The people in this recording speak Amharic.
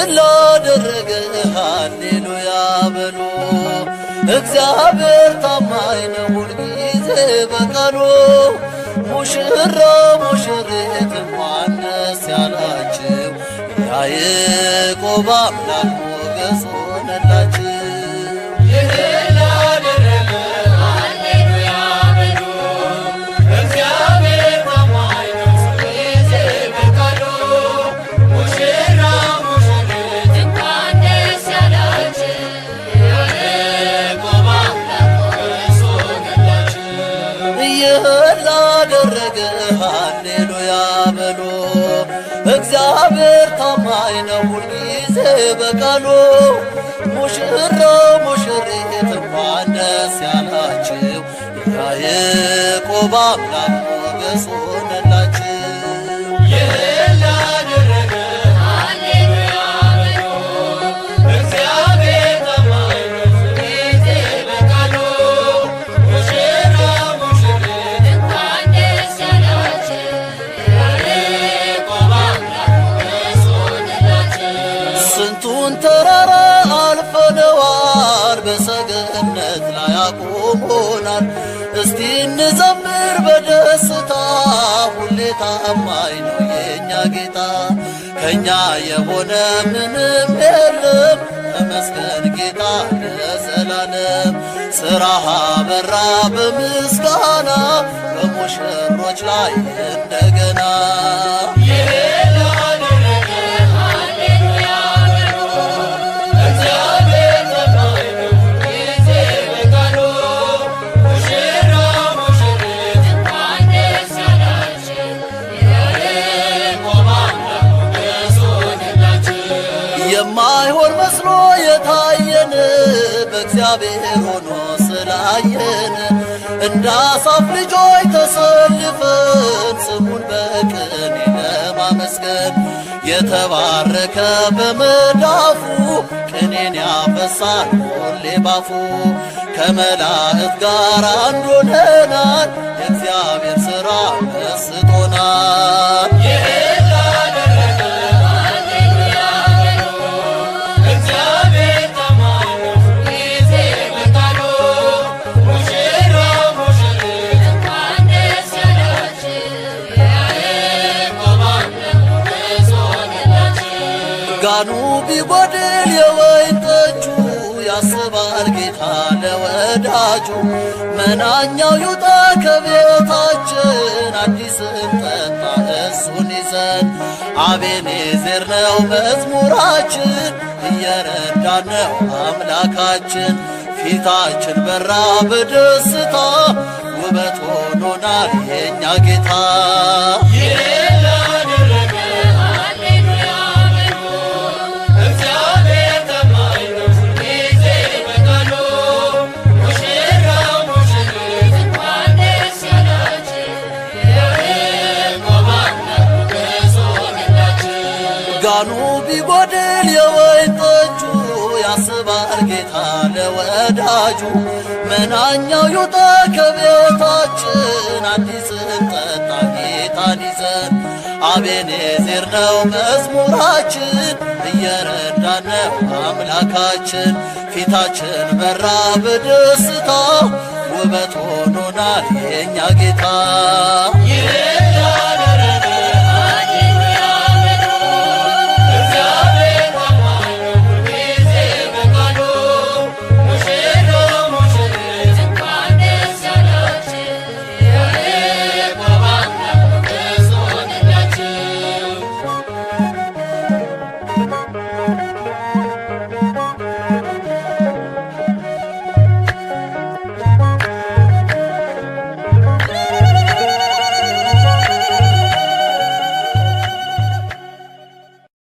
ይህን ላደረገ ሃሌሉያ በሉ። እግዚአብሔር ታማኝ ነው ሁልጊዜ በቃሉ። ሙሽራ ሙሽሪት እንኳን ደስ ያላችሁ፣ የያዕቆብ አምላክ ሞገስ ሆነላችሁ። ሃሌሉያ በሉ። እግዚአብሔር ታማኝ ነው ሁልጊዜ በቃሉ። ሙሽራ ሙሽሪት እንኳን ደስ ያላችሁ፣ የያዕቆብ አምላክ ሞገስ ሆነላችሁ። ይህን ላደረገ ሃሌሉያ በሉ። እግዚአብሔር ታማኝ ነው ሁልጊዜ በቃሉ። ሙሽራው ሙሽሪት እንኳን ደስ ያላችሁ፣ የያዕቆብ አምላክ ሞገስ ሆነላችሁ። ይህን ላደረገ ሃሌሉያ በሉ። እግዚአብሔር ታማኝ ነው ሁልጊዜ በቃሉ። ሙሽራ ሙሽሪት እንኳን ደስ ያላችሁ፣ የያዕቆብ አምላክ ሞገስ ሆነላችሁ። ስንቱን ተራራ አልፈነዋል፣ በሰገነት ላይ አቁሞናል። እስቲ እንዘምር በደስታ፣ ሁሌ ታማኝ ነው የኛ ጌታ። ከኛ የሆነ ምንም የለም፣ ተመስገን ጌታ ለዘላለም። ስራህ በራ በምስጋና፣ በሙሽሮች ላይ እንደገና። ይህን ላደረገ ሃሌሉያ በሉ። እግዚአብሔር ታማኝ ነው ሁልጊዜ በቃሉ። ሙሽራ ሙሽሪት እንኳን ደስ ያላችሁ፣ የያዕቆብ አምላክ ሞገስ ሆነላችሁ። የማይሆን መስሎ የታየን በእግዚአብሔር ሆኖ ስላየን፣ እንደ አሳፍ ልጆች ተሰልፈን ስሙን በቅኔ ለማመስገን፣ የተባረከ በመዳፉ ቅኔን ያፈሳል ሁሌ ባፉ። ከመላእክት ጋር አንድ ሆነናል፣ የእግዚአብሔር ሥራ መስጦናል። ይህን ላደረገ ሃሌሉያ በሉ። እግዚአብሔር ታማኝ ነው ሁልጊዜ በቃሉ። ሙሽራ ሙሽሪት እንኳን ደስ ያላችሁ፣ የያዕቆብ አምላክ ሞገስ ሆነላችሁ። ጋኑ ቢጎድል የወይን ጠጁ ያስባል ጌታ ለወዳጁ። መናኛው ይውጣ ከቤታችን፣ አዲስን ጠጣ እሱን ይዘን። አቤኔዘር ነው መዝሙራችን፣ እየረዳን ነው አምላካችን። ፊታችን በራ በደስታ፣ ውበት ሆኖናል የኛ ጌታ። ይህን ላደረገ ሃሌሉያ በሉ። እግዚአብሔር ታማኝ ነው ሁልጊዜ በቃሉ። ሙሽራ ሙሽሪት እንኳን ደስ ያላችሁ፣ የያዕቆብ አምላክ ሞገስ ሆነላችሁ። ጋኑ ቢጎድል የወይን ጠጁ ያስባል ጌታ ለወዳጁ። መናኛው ይውጣ ከቤታችን፣ አዲስን ጠጣ ጌታን ይዘን። አቤኔዘር ነው መዝሙራችን፣ እየረዳን ነው አምላካችን። ፊታችን በራ በደስታ፣ ውበት ሆኖናል የኛ ጌታ። ይህን